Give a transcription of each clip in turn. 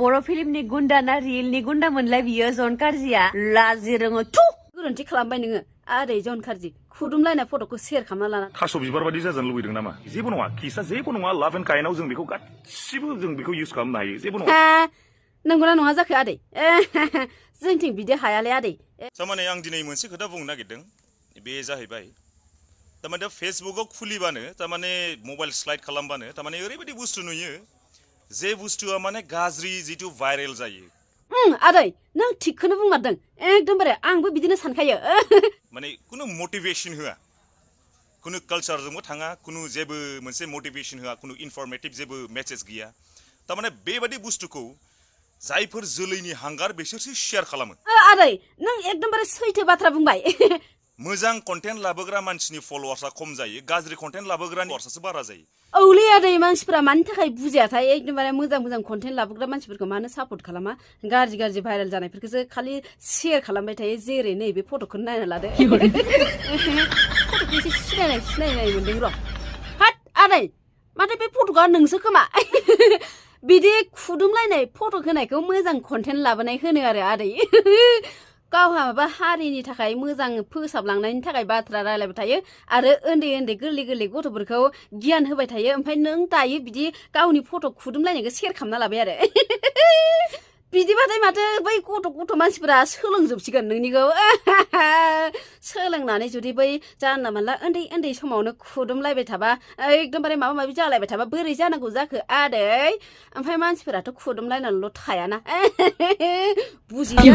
बर' फिल्मनि गुन्दा ना रियेलनि गुन्दा मोनलाय बियो जन कार्जिया लाजि रोङो थु गोरोन्थि खालामबाय नोङो आदै जन कार्जि खुदुमलायनाय फट'खौ शेयार खालामना लाना थास' बिबार बायदि जाजानो लुबैदों नामा जेबो नङा किसा जेबो नङा लाभ एन्ड काइन्डआव जों बेखौ गासिबो जों बेखौ इउज खालामनो हायो जेबो नङा नंगौना नङा जाखो आदै जोंथिं बिदि हायालै आदै थारमाने आं दिनै मोनसे खोथा बुंनो नागिरदों बे जाहैबाय थारमाने फेसबुकआव खुलिबानो थारमाने मबाइल स्लाइड खालामबानो थारमाने ओरैबायदि बुस्थु नुयो जे बुस्थुआ माने गाज्रि जितु भाइरेल जायो आदै नों थिगखौनो बुंमारदों एकदमबारे आंबो बिदिनो सानखायो माने कुनु मोटिभेशन होआ कुनु कालचारजोंबो थाङा कुनु जेबो मोनसे मोटिभेशन होआ कुनु इनफरमेटिभ जेबो मेसेज गैया थारमाने बेबायदि बुस्थुखौ जायफोर जोलैनि हांगार बिसोरसो शेयार खालामो आदै नों एकदमबारे सैथो बाथ्रा बुंबाय मोजां कन्टेन्ट लाबोग्रा मानसिनि फलोवार्सआ खम जायो गाज्रि कन्टेन्ट लाबोग्रानि फलोवार्सआसो बारा जायो औलै आदै मानसिफोरा मानि थाखाय बुजियाथाय एकदमबारे मोजां मोजां कन्टेन्ट लाबोग्रा मानसिफोरखौ मानो सापर्ट खालामा गाज्रि गाज्रि भाइरेल जानायफोरखौसो खालि शेयार खालामबाय थायो जेरै नैबे फट'खौनो नायना लादो फट'खौ एसे सिनायनाय मोनदों र' हाट आदै माथो बे फट'आ नोंसो खोमा बिदि खुदुमलायनाय फट' होनायखौ मोजां कन्टेन्ट लाबोनाय होनो आरो आदै गावहा माबा हारिनि थाखाय मोजां फोसाबलांनायनि थाखाय बाथ्रा रायलायबाय थायो आरो उन्दै उन्दै गोरलै गोरलै गथ'फोरखौ गियान होबाय थायो ओमफ्राय नों दायो बिदि गावनि फट' खुदुमलायनायखौ शेयार खालामना लाबाय आरो बिदिबाथाय माथो बै गथ' मानसिफोरा सोलोंजोबसिगोन नोंनिखौ सोलोंनानै जुदि बै जानला मानला उन्दै समावनो खुदुमलायबाय थाबा एकदमबारे माबा माबि जालायबाय थाबा बोरै जानांगौ जाखो आदै ओमफ्राय मानसिफोराथ' खुदुमलायनानैल' थायाना बुजियो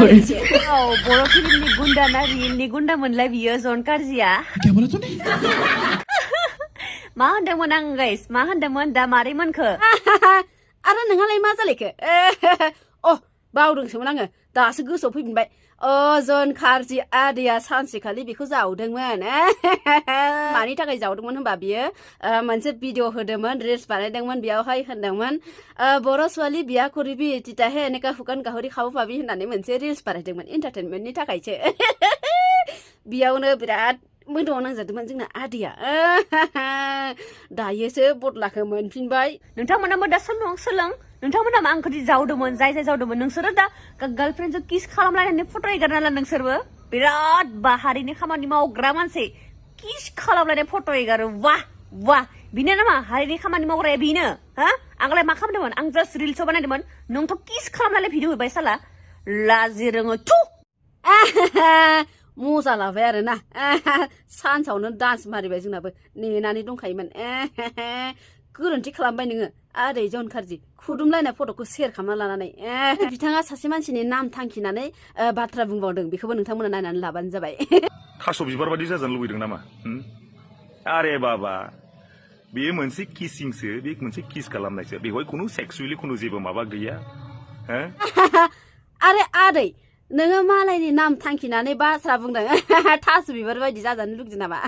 बर' फिल्मनि गुन्दा ना रियेलनि गुन्दा मोनलाय बियो जन कार्जिया मा होनदोंमोन आं गाइस मा होनदोंमोन दा मारै मोनखो आरो नोंहालाय मा जालायखो अ बावदोंसोमोन आङो दासो गोसोआव फैफिनबाय जन कार्जि आदैया सानसेखालि बेखौ जावदोंमोन मानि थाखाय जावदोंमोन होनबा बियो मोनसे भिडिअ होदोंमोन रिल्स बानायदोंमोन बेयावहाय होनदोंमोन बर' ছোৱালী बिया करिबि तिताहे এনেকা हुकान गाहरि खाबो पाबि होननानै मोनसे रिल्स बानायदोंमोन एन्टारटेनमेन्टनि थाखायसो बेयावनो बिराद मोदोमाव नांजादोंमोन जोंना आदैया दायोसो बदलाखौ मोनफिनबाय नोंथांमोनाबो दा सोलों नोंथांमोना आंखौ जावदोंमोन जाय जावदोंमोन नोंसोरो दा गार्लफ्रेन्डजों किस खालामलायनानै फट' एगारना ला नोंसोरबो बिराद बाहारिनि खामानि मावग्रा मानसि किस खालामलायनाय फट' एगारो वाह बिनो नामा हारिनि खामानि मावग्राया बेनो हा आंलाय मा खालामदोंमोन आं जास्ट रिल्सआव बानायदोंमोन नोंथ' किस खालामनानै भिडिअ होबाय साला लाजि रोङो थु मजा लाबाय आरो ना सानसावनो डान्स मारिबाय जोंनाबो नेनानै दंखायोमोन गोरोन्थि खालामबाय नोङो आदै जन कार्जि खुदुमलायनाय फट'खौ शेयार खालामना लानानै बिथाङा सासे मानसिनि नाम थांखिनानै बाथ्रा बुंबावदों बेखौबो नोंथांमोना नायनानै लाबानो जाबाय थास' बिबार बायदि जाजानो लुबैदों नामा आरे बाबा बेयो मोनसे किसिंसो बे मोनसे किस खालामनायसो बेवहाय खुनु सेक्सुवेलि खुनु जेबो माबा गैया आरे आदै नोङो मालायनि नाम थांखिनानै बाथ्रा बुंदों थास' बिबार बायदि जाजानो लुगैदों नामा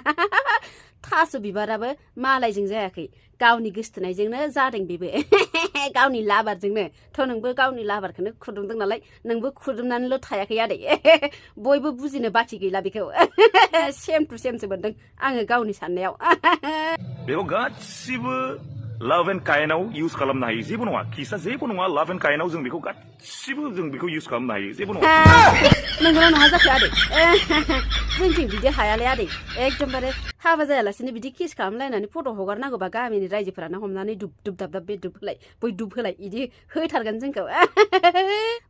थास' बिबाराबो मालायजों जायाखै गावनि गोसथोनायजोंनो जादों बेबो गावनि लाबारजोंनो थ' नोंबो गावनि लाबारखौनो खुदुमदों नालाय नोंबो खुदुमनानैल' थायाखै आदै बयबो बुजिनो बाखि गैला बेखौ सेम टु सेमसो मोनदों आङो गावनि साननायाव बेखौ गासिबो लाभ एन्ड काइन्डआव इउज खालामनो हायो जेबो नङा किसा जेबो नङा लाभ एन्ड काइन्डआव जों बेखौ गासिबो जों बेखौ इउज खालामनो हायो जेबो नङा नंगौना नङा जाखो आदै जोंथिं बिदि हायालै आदै एकदमबारे हाबा जायालासिनो बिदि किस खालामलायनानै फट' हगारनांगौबा गामिनि रायजोफोरानो हमनानै दुब दाब बे दुब होलाय बै दुब होलाय इदि होथारगोन जोंखौ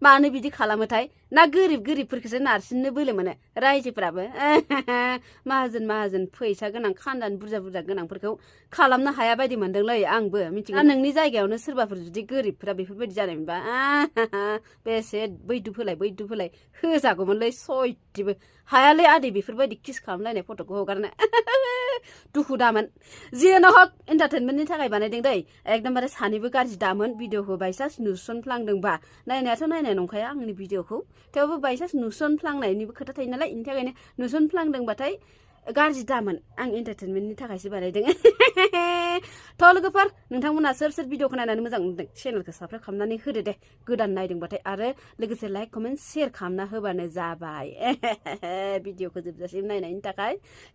मानो बिदि खालामोथाय ना गोरिबफोरखौसो नारसिननो बोलो मोनो रायजोफोराबो माहाजोन फैसा गोनां खानदान बुरजा गोनांफोरखौ खालामनो हाया बायदि मोनदोंलै आंबो मिथिगौ नोंनि जायगायावनो सोरबाफोर जुदि गोरिबफोरा बेफोरबायदि जानाय मोनबा बेसे बै दुब होलाय होजागौमोनलै सयथिबो हायालै आदै बेफोरबायदि किस खालामलायनाय फट'खौ हगारनो दुखु दामोन जियानो हक एन्टारटेनमेन्टनि थाखाय बानायदों दै एकदमबारे सानैबो गाज्रि दामोन भिडिअखौ बायसान्स नुसनफ्लांदोंबा नायनायाथ' नायनाय नंखाया आंनि भिडिअखौ थेवबो बायसान्स नुसनफ्लांनायनिबो खोथा थायो नालाय बेनि थाखायनो नुसनफ्लांदोंबाथाय गाज्रि दामोन आं एन्टारटेनमेन्टनि थाखायसो बानायदों थ' लोगोफोर नोंथांमोना सोर भिडिअखौ नायनानै मोजां मोनदों चेनेलखौ साबस्क्राइब खालामनानै होदो दे गोदान नायदोंबाथाय आरो लोगोसे लाइक कमेन्ट शेयार खालामना होबानो जाबाय भिडिअखौ जोबजासिम नायनायनि थाखाय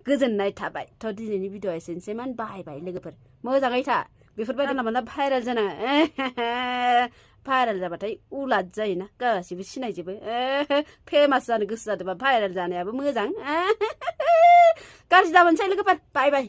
गोजोननाय थाबाय थ' दिनैनि भिडिअआ एसेनोसैमोन बाय लोगोफोर मोजाङै था बेफोरबायदि माला भाइरेल जानाङा भाइरेल जाबाथाय उलाद जायोना गासिबो सिनायजोबो फेमास जानो गोसो जादोंबा भाइरेल जानायाबो मोजां गाज्रि दामोनसै लोगोफोर बाय बाय